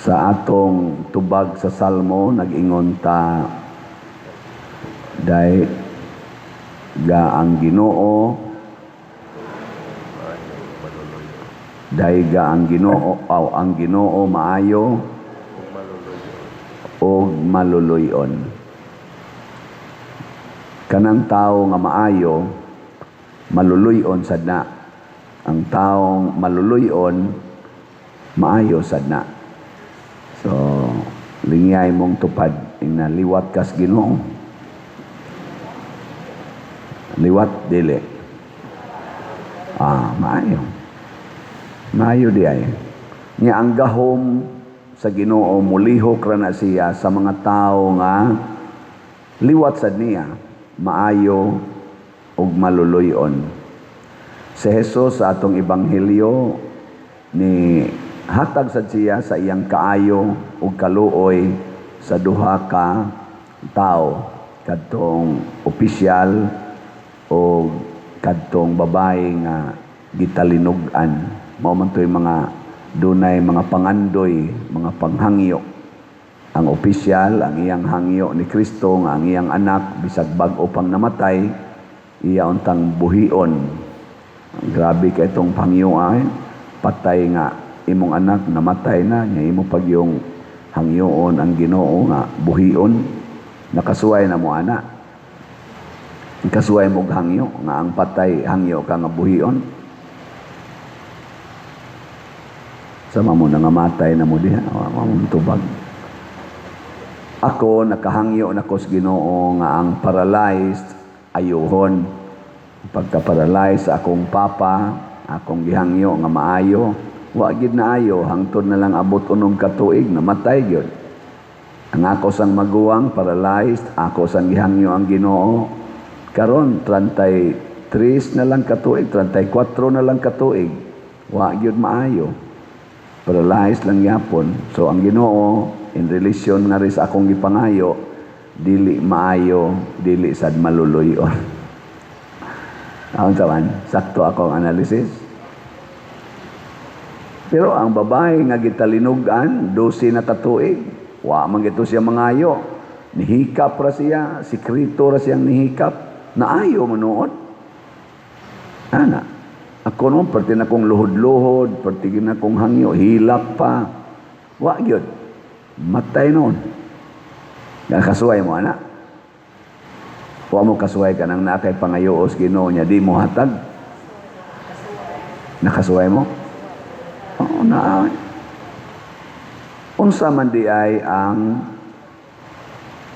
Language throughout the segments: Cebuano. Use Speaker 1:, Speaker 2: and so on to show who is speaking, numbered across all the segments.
Speaker 1: Sa atong tubag sa Salmo, nag-ingon ta day ga ang Ginoo, dayga ang Ginoo aw ang Ginoo maayo ug maluluy-on. Kanang tawo nga maayo, maluluy-on sad na. Ang taong maluluy-on, maayo sad na. So lingyay mong tupad ing naliwat kas Ginoo. Liwat dili. Ah, maayo. Maayo di ay. Nya ang gahom sa Ginoo mulihok ra na siya sa mga tawo nga liwat sad niya, maayo ug maluluy-on. Si Jesus sa atong ebanghelyo ni hatag sad siya sa iyang kaayo ug kaluoy sa duha ka tawo, kadtong opisyal o kadtong babae nga gitalinog-an. Mao man to'y mga dunay mga pangandoy, mga panghangyo. Ang opisyal, ang iyang hangyo ni Kristo nga ang iyang anak bisag bag-o pang namatay, iya untang buhion. Grabe kay itong pangyo ay patay nga imong anak namatay na nya imo pag yung hangyoon ang Ginoo nga buhion. Nakasuway na mo ana. Kasuway mo og hangyo nga ang patay hangyo ka nga buhion. Sama mo nangamatay na mo diha, wa mo tubag. Ako nakahangyo na ko sa Ginoo nga ang paralyzed ayuhon. Pagka-paralyzed sa akong papa, akong gihangyo nga maayo, wa gid na ayo, hangtod na lang abot 6 ka tuig namatay gyud. Ang ako sang maguwang paralyzed, ako sang gihangyo ang Ginoo. Karon 33 na lang katuig, 34 na lang katuig, wa gyud maayo. Paralyzed lang yapon. So ang Ginoo in relation nga rin sa akong gipangayo, dili maayo, dili sad maluluy-on. Aon sa man, sakto akong analysis. Pero ang babae nga gitalinugan, 12 na katuig, wa man gito siya mangayo. Nihikap ra siya, sikrito ra siyang nihikap, naayo manuod. Ana, ako noon, parte na kong luhod-luhod, parte na kong hangyo, hilak pa. Wa gyud. Matay noon. Kasuway mo, ana. Wa mo kasuway ka nang nakay pangayoos Ginoo niya, di mo hatag. Nakasuway mo? Oo, naa. Unsa man di ay ang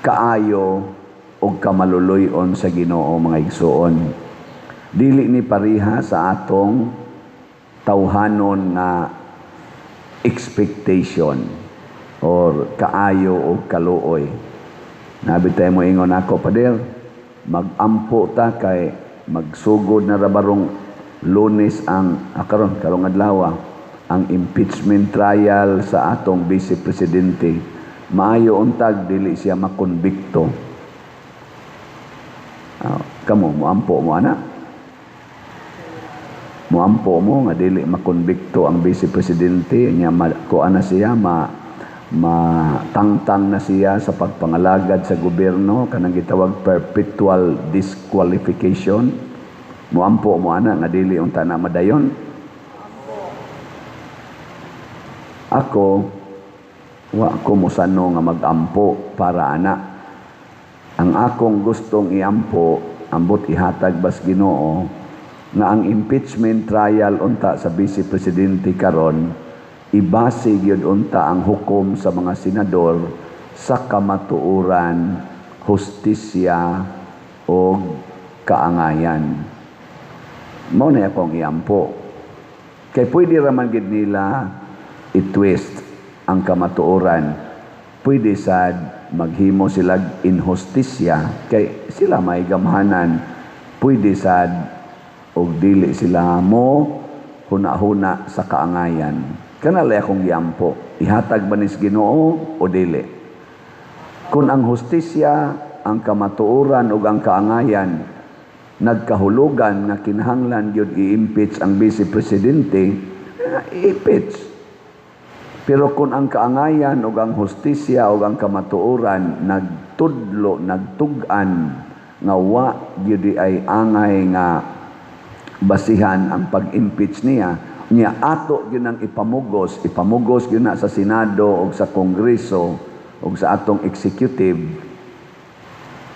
Speaker 1: kaayo og kamaluluy-on sa Ginoo, mga igsuon. Dili ni pareha sa atong tawhanon nga expectation or kaayo o kaluoy. Nabi tayo mo ingon ako, "Pader, magampo ta kay magsugod na rabarong Lunes ang karon karong adlaw ang impeachment trial sa atong vice presidente. Maayo untag dili siya makonbikto." Kamo moampo mo ana? Moampo mo nga dili makonbikto ang vice presidente nya, kuan na siya, ma matangtang na siya sa pagpangalagad sa gobyerno, kanang gitawag perpetual disqualification? Moampo mo ana nga dili unta na madayon? Ako wa ko mosano nga magampo para ana. Ang akong gustong iampo, ambot ihatag bas Ginoo nga ang impeachment trial unta sa vice presidente karon, ibase gyud unta ang hukom sa mga senador sa kamatuoran, hustisya og kaangayan. Mao na akong iampo. Kay pwede ra man gid nila i-twist ang kamatuoran. Pwede sad maghimo sila inhustisya kay sila may gamhanan. Pwede sad og dili sila mo huna-huna sa kaangayan. Kanalay akong giampo, ihatag ba nis Ginoo o dili? Kung ang hustisya, ang kamatuoran ug ang kaangayan nagkahulugan nga kinahanglan gyud i-impeach ang vice presidente, i-impeach. Pero kung ang kaangayan ug ang hustisya ug ang kamatuoran nagtudlo, nagtug-an nga wa gyud ay angay nga basihan ang pag-impeach niya, niya ato gyud ang ipamugos, ipamugos gyud na sa Senado ug sa Kongreso ug sa atong executive,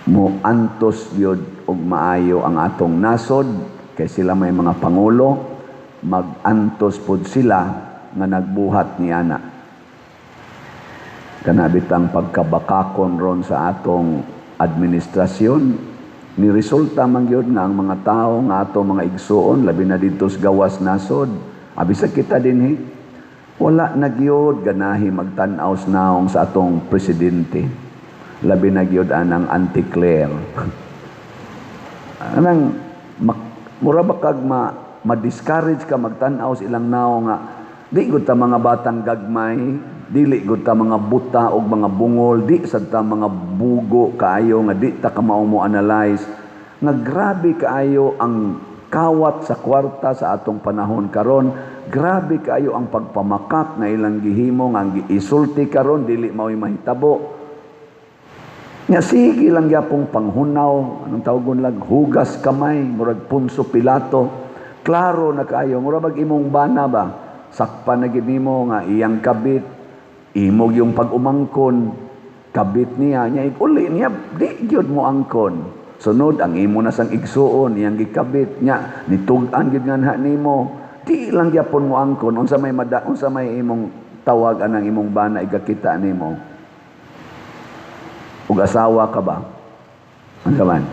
Speaker 1: mo antos gyud og maayo ang atong nasod kay sila may mga pangulo, mag-antos pod sila nga nagbuhat niana. Kana bitang pagkabakakon ron sa atong administrasyon ni resulta man gyud nga ang mga tao nga ato mga igsuon, labi na didto sa gawas nasod, abi sa kita dinhi, wala na gyud ganahi magtan-aw sa naong sa atong presidente, labi na gyud anang Auntie Claire. Anang mura ba kag ma-discourage ka magtan-aw sa ilang naong nga di gud ta mga batang gagmay, dili gud ta mga buta og mga bungol, di sad ta mga bugo kaayo nga di ta kamao mo analyze nga grabe kaayo ang kawat sa kwarta sa atong panahon karon, grabe kaayo ang pagpamakak nga ilang gihimo, nga ang giisulti karon dili mao'y mahitabo. Nga sige lang gyapong panghunaw, anong tawagon lang, hugas kamay, murag Poncio Pilato. Klaro na kaayo, mura bag imong bana ba? Sakpan na gid nimo nga iyang kabit, imog yung pag-umangkon, kabit niya, niya uli niya, di gyud mo angkon. Sunod, ang imo na sang igsuon, iyang gikabit niya, nitug-an gyud nga nha nimo, di lang gyapon mo angkon, unsa may imong tawag anang imong bana igakita nimo? Ug asawa ka ba? Unsa man?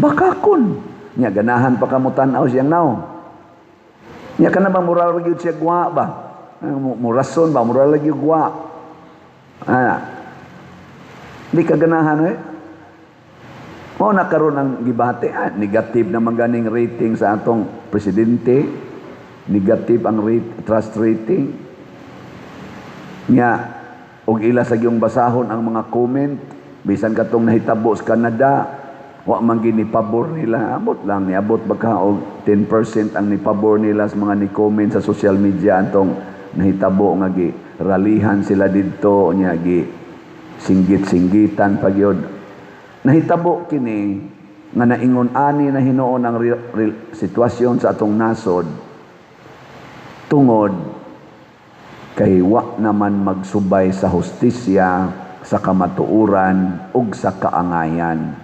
Speaker 1: Bakakon. Nya ganahan pa ka mo tan-aw siyang naong. Nya kana ba moral ra gyud siya gwa ba? Murason ba moral ra gyud gwa? Ah. Di ka ganahan eh. Mao na karon ang gibati, negative na maganing rating sa atong presidente, negative ang trust rating. Nya og ila sa gyung basahon ang mga comment bisan katong nahitabo sa Canada, wa man gini pabor nila, abot lang niabot baka og 10% ang nipabor nila sa mga ni-comment sa social media antong nahitabo nga gi ralihan sila didto, nya gi singgit-singgitan pa gyud. Nahitabo kini nga naingon ani na hinuon ang sitwasyon sa atong nasod tungod kay wa naman magsubay sa hustisya, sa kamatuoran ug sa kaangayan.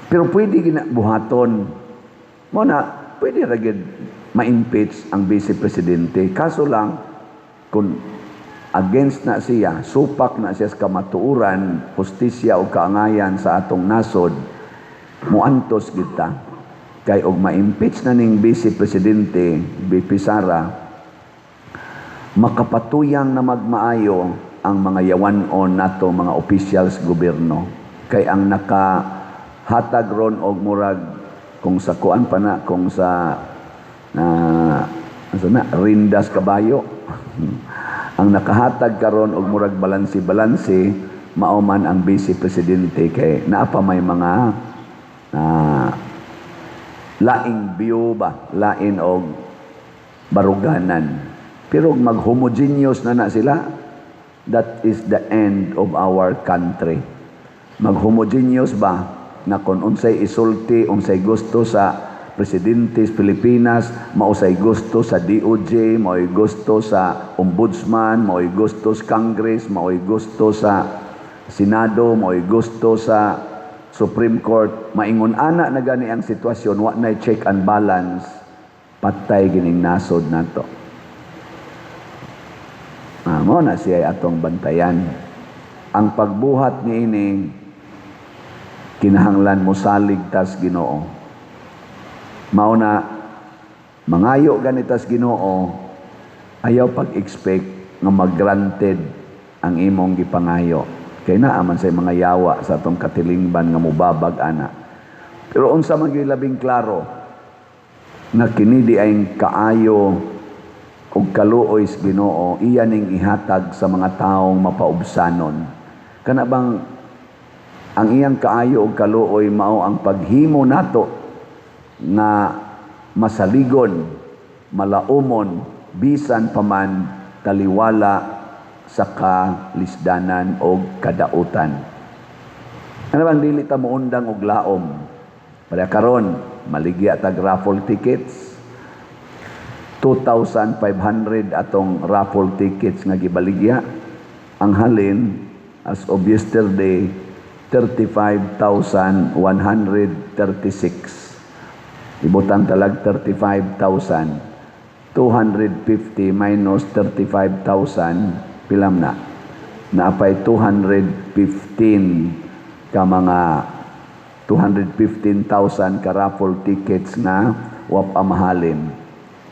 Speaker 1: Pero pwede gina buhaton. Mo na pwede ra gyud ma-impeach ang vice presidente. Kaso lang kung against na siya, supak na siya sa kamatuoran, hustisya o kaangayan sa atong nasod, muantos kita. Kay og ma-impeach na ning vice presidente, VP Sara, makapatuyang na magmaayo ang mga yawan-on nato mga officials gobyerno. Kay ang nakahatag ron og murag kung sa kuan pa na, kung sa na, asa na, rindas kabayo. Ang nakahatag karon og murag balansi-balansi mao man ang vice presidente kay naa pa may mga laing view ba, lain og baruganan. Pero mag-homogeneous na na sila, that is the end of our country. Mag-homogeneous ba na kung unsay isulti, unsay gusto sa presidente sa Pilipinas, mausay gusto sa DOJ, mao'y gusto sa Ombudsman, mao'y gusto sa Congress, mao'y gusto sa Senado, mao'y gusto sa Supreme Court, maingon ana na gani ang sitwasyon, wa na check and balance, patay gining nasod nato. Mo na siya atong bantayan. Ang pagbuhat niini kinahanglan mo salig tas Ginoo. Mao na mangayo ganitas Ginoo, ayaw pag-expect nga mag-granted ang imong gipangayo. Kay naa man say mga yawa sa atong katilingban nga mubabag ana. Pero unsa man gyud labing klaro nga kini di ay kaayo ug kaluoy sa Ginoo, iya ning ihatag sa mga taong mapaubsanon. Kana bang ang iyang kaayo ug kaluoy mao ang paghimo nato nga masaligon, malaumon, bisan pa man Taliwala sa kalisdanan o kadautan. Ano bang dili ta moundang og laom? Para karon maligya tag raffle tickets. 2,500 atong raffle tickets nga gibaligya. Ang halin as of yesterday, 35,136. Ibutang talag 35,000. 250 minus 35,000, pilam na? Naapay 215 ka mga 215,000 ka raffle tickets na wa pa mahalin.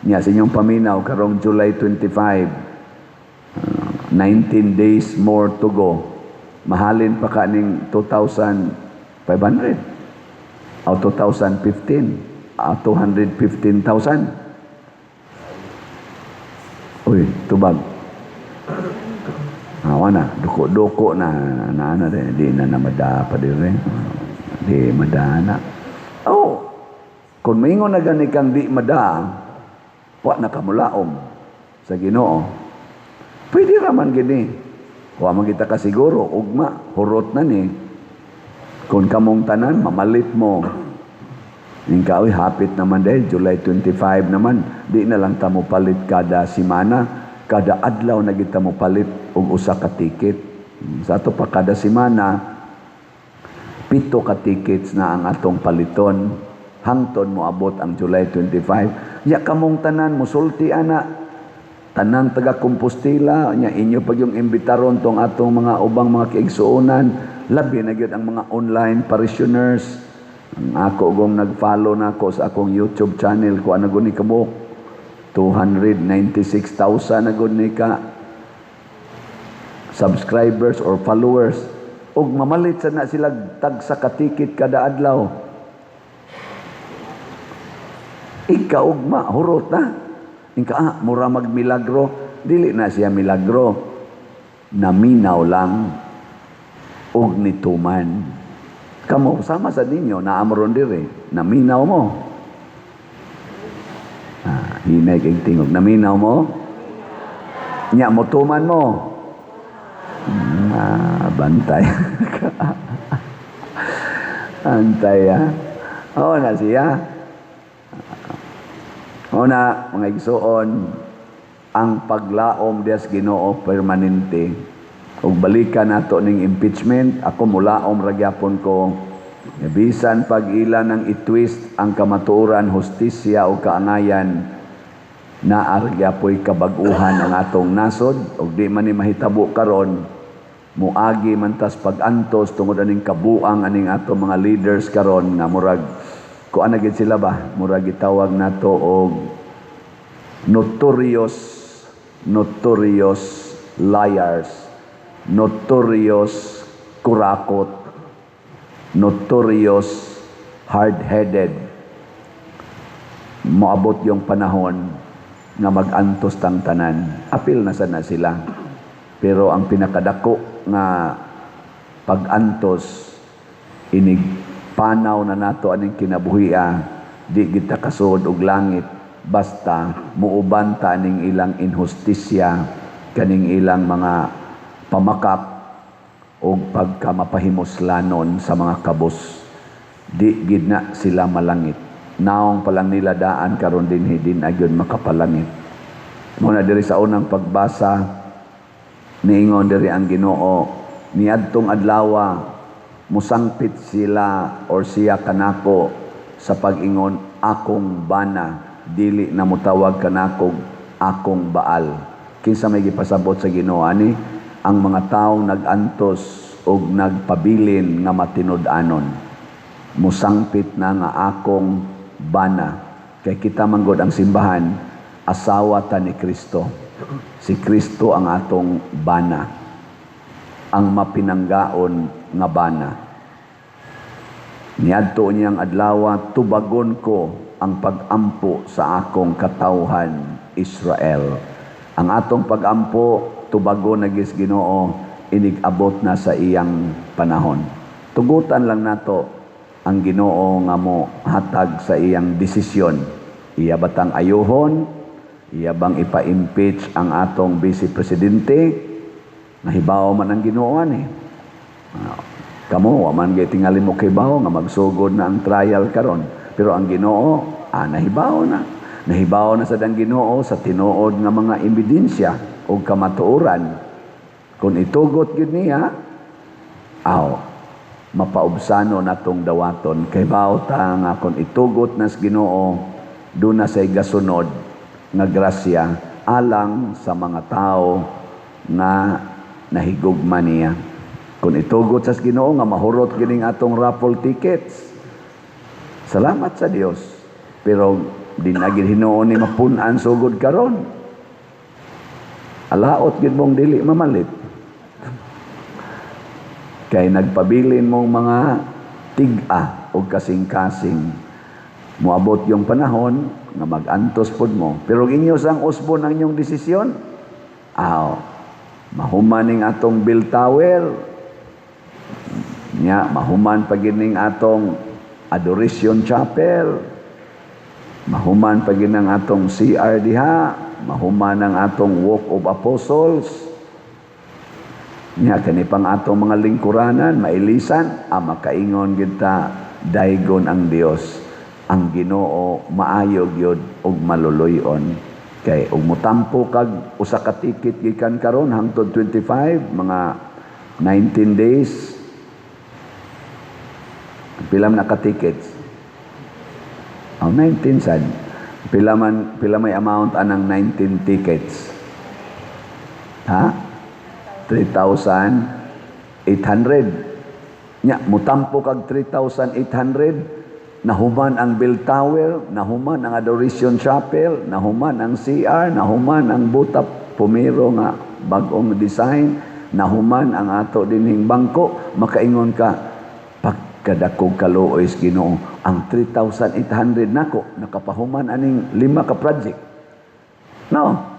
Speaker 1: Nya sa inyong paminaw karong July 25, 19 days more to go. Mahalin pa ka ning 2,500 o 2,015, 215,000. Uy, tubag. Awa na, duko-duko na, na, na, di, di na na mada pa dire. Di madana. Oh, kung mingon na gani kang di mada, wa na kamulaom sa Ginoo. Pwede raman gini. Wa man kita kasiguro, ugma, hurot na ni. Kung kamong tanan, mamalit mo. Ingka, uy, hapit naman dahil, July 25 naman, di na lang ta mo palit kada simana, kada adlaw na kita mo palit og usa ka ticket. Sa ato pa kada simana, 7 ka tickets na ang atong paliton hangton moabot ang July 25. Ya kamong tanan musulti ana, tanang taga Compostela nya, inyo pag yung imbitaron tong atong mga ubang mga kaigsuonan, labi na gyud ang mga online parishioners. Ang ako gong nag-follow na ako sa akong YouTube channel ko, ano guni kamo, 296,000 na gud ni ka subscribers or followers, ug mamalit sa na sila tag sa katikit kada adlaw. Ika ugma, hurot na. Ika, mura magmilagro. Dili na siya milagro, naminaw lang og nituman. Kamo sama sa ninyo naamron dire, naminaw mo. Hinay kay tingog, naminaw mo nya, motuman mo. Bantay. Antay ah. Oo na siya. Oo na, mga igsuon, ang paglaom dias Ginoo permanente. Ug balikan nato ning impeachment, ako mulaom ra gyapon ko. Bisan pag ila nang i-twist ang kamatuoran, hustisya o kaangayan, naa ra gyapoy kabag-uhan ang atong nasod. Ug di man ni mahitabo karon, muagi man tas pag-antos tungod aning kabuang aning atong mga leaders karon nga murag kuan na gid sila ba, murag gitawag nato og notorious, notorious liars, notorious kurakot, notorious hard-headed. Moabot yung panahon nga mag-antos tang tanan. Apil na sana sila. Pero ang pinakadako nga pag-antos, inig panaw na nato aning kinabuhia, di kita kasuod og langit basta muuban ta aning ilang inhustisya, kaning ilang mga pamakak og pagkamapahimuslanon sa mga kabus. Di gid na sila malangit. Naong pa lang nila daan karon dinhi, din agyon makapalangit. Muna diri sa unang pagbasa, niingon diri ang Ginoo, niadtong adlawa musangpit sila or siya kanako sa pag-ingon akong bana, dili na mutawag kanako akong Baal. Kinsa may gipasabot sa Ginoo ani? Ang mga tawo nag-antos og nagpabilin nga matinud-anon, musangpit na nga akong bana. Kay kita manggod ang simbahan, asawa ta ni Kristo. Si Kristo ang atong bana, ang mapinanggaon nga bana. Niadto niyang adlawa, tubagon ko ang pag-ampo sa akong katawhan Israel. Ang atong pag-ampo, tubagon na gis Ginoo inig-abot na sa iyang panahon. Tugutan lang nato ang Ginoo nga mo hatag sa iyang desisyon. Iya batang ayuhon, Iya bang ipa-impeach ang atong vice presidente? Nahibaw man ang Ginoo eh. Kamo, wa man gay tingali mo kibaw nga magsugod na ang trial karon. Pero ang Ginoo, nahibaw na. Nahibaw na sad ang Ginoo sa tinuod nga mga ebidensya o kamatuoran. Kung itugot gyud niya, aw, mapaubsano natong dawaton. Kay ta nga kung itugot nas Ginoo, duna say gasunod nga grasya alang sa mga tao nga nahigugma niya. Kung itugot sa Ginoo nga mahurot gining atong raffle tickets, salamat sa Dios. Pero di na gid hinuon ni mapun-an sugod karon. Alaot gid mong dili mamalit. Kay nagpabilin mong mga tig-a o kasing-kasing. Moabot yung panahon nga mag-antos pod mo. Pero inyo sang usbon ang inyong desisyon, aw, mahuman ning atong bell tower, nya mahuman pa ning atong Adoration Chapel, mahuman pa ang atong CR diha, mahuman ang atong Walk of Apostles, nya kani pang atong mga lingkuranan, mailisan, makaingon kita, daygon ang Dios, ang Ginoo maayo gyud ug maluluy-on. Kay ug motampo kag usa ka ticket gikan karon hangtod 25, mga 19 days. Pila man ka tickets? Oh, 19 sad. Pila man, pila may amount anang 19 tickets? Ha? 3,800. Nya, mutampo kag 3,800, nahuman ang bell tower, nahuman ang Adoration Chapel, nahuman ang CR, nahuman ang Buta Pumiro nga bag-ong design, nahuman ang ato dinhing bangko, makaingon ka, pagkadakog kaluoy sa Ginoo, ang 3,800 nako nakapahuman aning lima ka project. No.